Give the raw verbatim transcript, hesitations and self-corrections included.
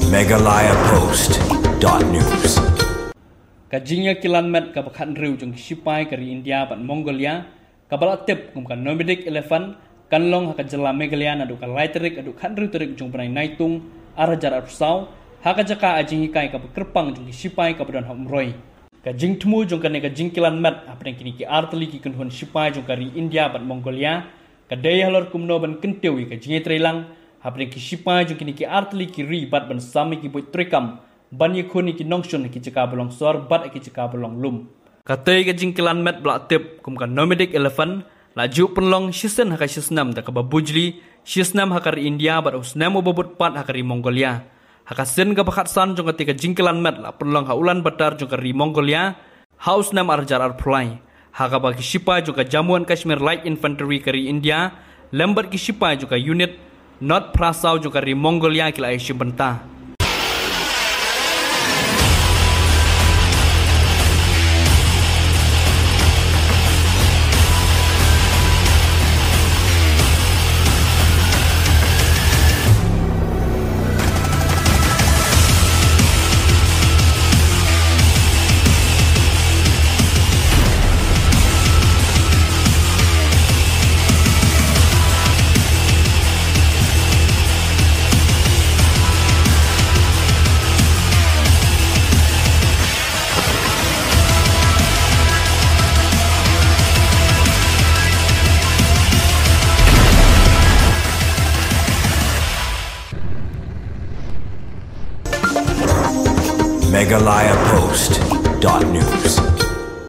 Meghalaya Post dot news. Ka jingïakilan met kaba khathynriew jong ki shipai ka ri India bad Mongolia, kaba la tip kum ka nomadic elephant, kan long ha ka jylla Meghalaya naduh ka lai tarik haduh khathynriew tarik jong u bnai Naitung, ar hajar arphew saw, ha ka jaka ai jinghikai kaba kyrpang jong ki shipai kaba don ha Umroi. Ka jingthmu jong kane ka jingkilan met hapdeng kine ki ar tylli ki kynhun shipai jong ka ri India bad Mongolia, ka dei halor kumno ban kyntiew ïa ka jingïatreilang hapdeng ki shipai jong kine ki ar tylli ki ri bad ban sam ïa ki buit treikam ban ïakhun ïa ki nongshun ha ki jaka ba long sor bad ha ki jaka ba long lum. Katei ka jingkilan met ba la tip kum ka nomadic elephant, la ju pynlong shisien ha ka shisnem da kaba bujli, shisnem ha ka ri India bad u snem uba bud pat ha ka ri Mongolia. Ha ka sien kaba khatsan jong katei ka jingkilan met la pynlong ha Ulaanbaatar jong ka ri Mongolia, ha u snem ar hajar arphew lai, ha kaba ki shipai jong ka Jammu and Kashmir Light Infantry ka ri India lem bad ki shipai jong ka unit Nod phra saw jong ka ri Mongolia ki la ïashim bynta. Meghalaya Post dot news.